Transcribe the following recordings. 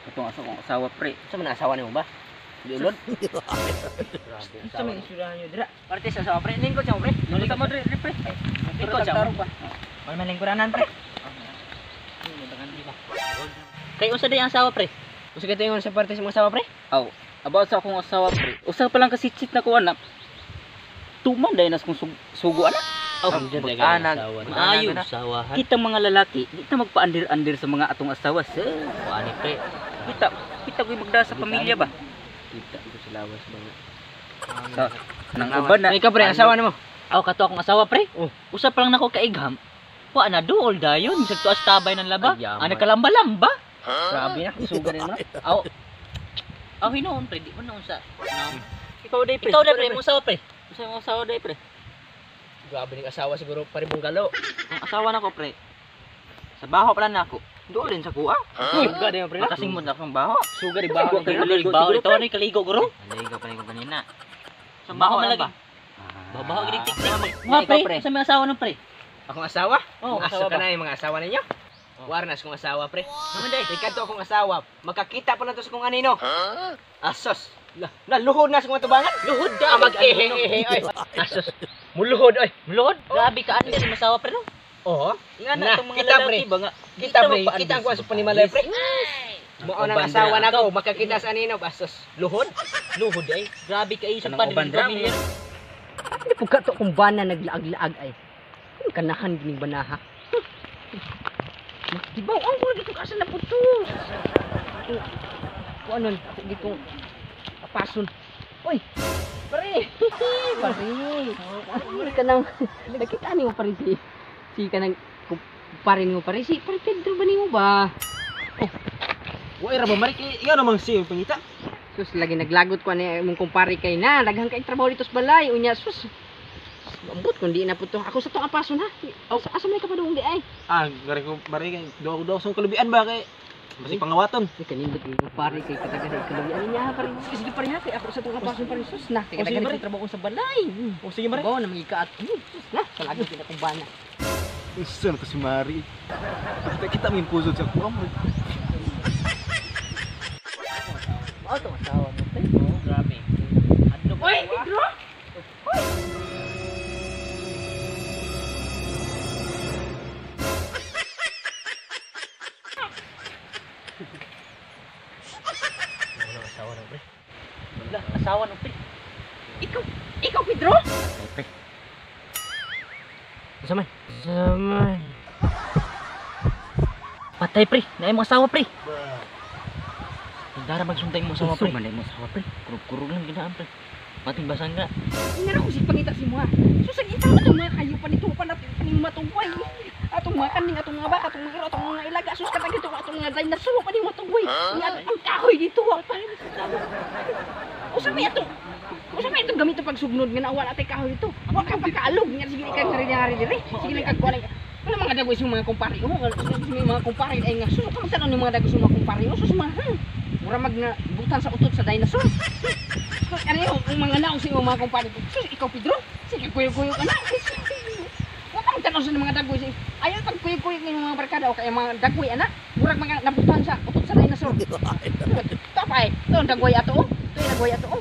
Katong asa kong asawa pre. Sa man asawa nimo ba? Giulod. Sa may isurahan niyo dira. Parte sa asawa pre, lingkod sa pre. Nuli ka mo dre pre. Lingkod sa Tarong ba? Wala man lingkuranan pre. Kay usa day ang asawa pre. Usa kay ingon sa parte sa mga asawa pre? Aw, about sa akong asawa pre. Usa pa lang kasi cheat na ko anak. Tuman dahil nas kong sugo anak. Oh, Mag-anag. Maayo asawahan. Kita mga lalaki, di ta magpa-andir-andir sa mga atong asawa sir. Kuani pre. Kita, kita ko'y magda sa pamilya ba? Kita ko sa lawas ba. Sa nang uban na. Ikaw pre, asawa nimo. Aw, kato akong asawa pre. Oh. Usa pa lang nako kaigham. Wa na duol dayon, bisag tuas tabay ng laba. Ay, yaman. Ana kalamba-lamba. Grabe na, suga rin na. Aw. Aw hinuon pre, di mo na unsa. Ikaw day pre. Ikaw day pre, mo asawa pre. Usa mong asawa day pre. Grabe ning asawa siguro pare bunggalo. Ang asawa nako pre. Sa baho pala nako. Doon din sa kuha. Suga di mo pre. Makasingbot na akong baho. Suga di baho. Kaligo, Baho ito ni kaligo guro. Naligo pa rin ko kanina. Sa Baho baho man lang lagi. ba? Babaho gid tik tik. Mga Nga pre, sa may asawa nun pre. Akong asawa? Oh, Mga asawa aso ka ba? na yung mga asawa ninyo? Warnas kong asawa, pre. Naman day. Ikaw akong asawa. Magkakita pa na to sa kung anino. Asos. Naluhod na sa kong atubangan. Luhod ka. Ah, mag-ehe-ehe, oy. Asos. Muluhod, oy. Luhod. Grabe ka ano din asawa pre no. Oo. Nga na Na, itong mga kita, lalaki pre. ba nga. Kita, pre. Kita ang kuha sa panimalay, pre. Mao nang asawa na ko. Magkakita sa anino. Asos. Luhod? Luhod ay. Grabe ka isang Kanang pa din uban dra. pamilya. Hindi po ka to kung bana naglaag-laag ay. Kung kanahan gining banaha. Dibaw, ang kulo dito asa na po to. Kung ano, ako dito apason. Uy, pare. Pare. Ano ka nang nakita nimo pare si kanang pare nimo pare si pare Pedro ba nimo ba? Wa ra ba mari kay ikaw namang si pangita. Sus lagi naglagot ko ani imong kumpare kay na daghang kay trabaho dito sa balay unya sus. Ambot kun di na po to. Ako sa tong apason ha. Asa, asa man ka pa doong di ay. Ah, gari ko mari kay daw sa kalubian ba kay basi pangawaton. Ay, kanindot yung kumpare kay katagan ay kalubian niya pare. Sige pare ha kay ako sa tong apason pare sus na. Kay O, sige, katagan pare. ay trabaho sa balay. O sige mari. Bawa na magikaat. Sus na sa lagi sila kong bana. Unsa na to si Mari? Kita mo yung puso sa kuha mo. Mao tong asawa mo pre. Oh, grabe. Adlok. Oy, Pedro. Asawa na pre. Lah, asawa nun pre. Ikaw Pedro? Unsa man? Saman. Patay pre, naay mo asawa pre. Dara magsuntay mo asawa pre. Uso man mo asawa pre. Kurog-kurog lang ginaan pre. Pating basang ka. Ingara ko si pangita si mo ha. Sus ang itang atong mga kayupan nito pa natin paning matuway. Atong mga kaning atong mga baka atong mga atong mga ilaga sus katag dito atong mga dinosaur pa ning matuway. Nga ang kahoy dito wa pa. Usa may atong usa may atong gamito pagsugnod nga nawala atay kahoy dito. Wa ka pagkaalog nga sige kang ngari-ngari diri. Sige lang kag kuan. Wala mga dagoy sa mga kumpare mo, mga kumpare ay nga sus kang tanon ni mga dagoy sa mga kumpare mo sus mga. Mura mag na butan sa utot sa dinosaur. Sus, ano yung mga naong sa imong mga kumpare ko? Sus, ikaw Pedro? Sige, kuyo-kuyo ka na. Wa kang tanaw sa mga dagoy. Ayaw pag kuyo-kuyo ng mga barkada o kaya mga dagoy ana. Murag mga nabutan sa utot sa dinosaur. Tapay, ito ang dagoy ato oh. Ito ang dagoy ato oh.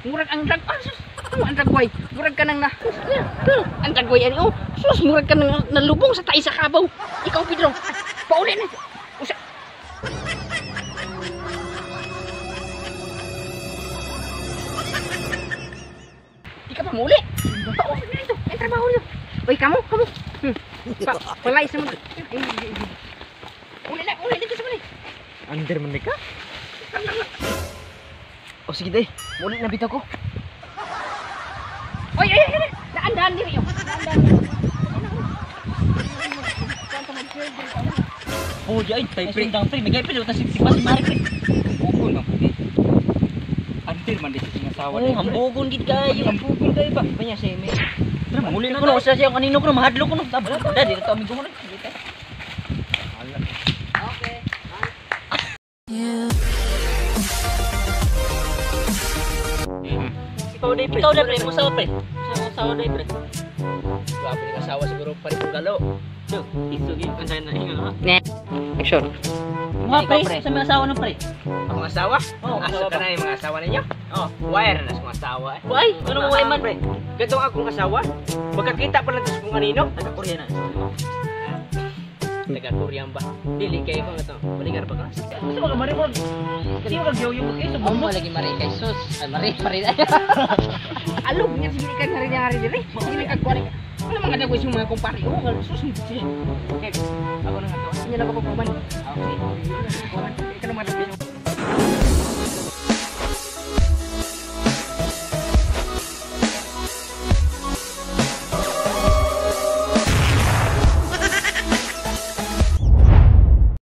Murag ang dag ah, sus. Ang dagoy. Murag ka nang na. Ang dagoy ani oh. Sus, murag ka nang nalubong sa tae sa kabaw. Ikaw Pedro, pauli na. Usa. Di ka pa muli. Pauli na ito. Ay, trabaho niyo. Uy, kamo, kamo. Palay sa mga. Uli na, uli dito sa balay. Under man ka? O sige day, muli na bitaw ko. Oy, ay, ay, ay. Daan-daan diri yo. Daan-daan. Oh, di ay tay pre. Sundang pre, migay pre, utas si si Mari pre. Bugon man pud. Andir man di sa asawa. Oh, hambugon gid kayo. Hambugon kayo ba? Panya si me. Tara, muli na Kuno usa siya kanino kuno mahadlok kuno. Da dito to amigo ko. Okay. Ikaw day pre. Ikaw day pre, mo asawa pre. Usa mong asawa day pre. Grabe ning asawa siguro pare bunggalo. Iso gyud na ingon ha. Action. Mga pre, sa mga asawa ng pre. Akong asawa? Oo, Asa asawa ka ba? na yung mga asawa ninyo? Oo. Wire na sa mga asawa eh. Why? Ano mo, why man? Pre, gatong akong asawa, magkakita pa lang to sa kung anino. Taga Korea na. Taga Korean ba? Dili kayo ko nga to. Baligar pa ka? Gusto ka mari mo. Di ka gyuyo kay sa Amo lagi mari kay sus. Ay mari mari. Alog niya sige ka ngari ngari dire. Sige ka kuan. Ano mga dagoy sa mga kumpare? Oh, sus. Sige. Okay. Ako na nga to. Nya na ko pagkuman. Okay. Ikaw naman.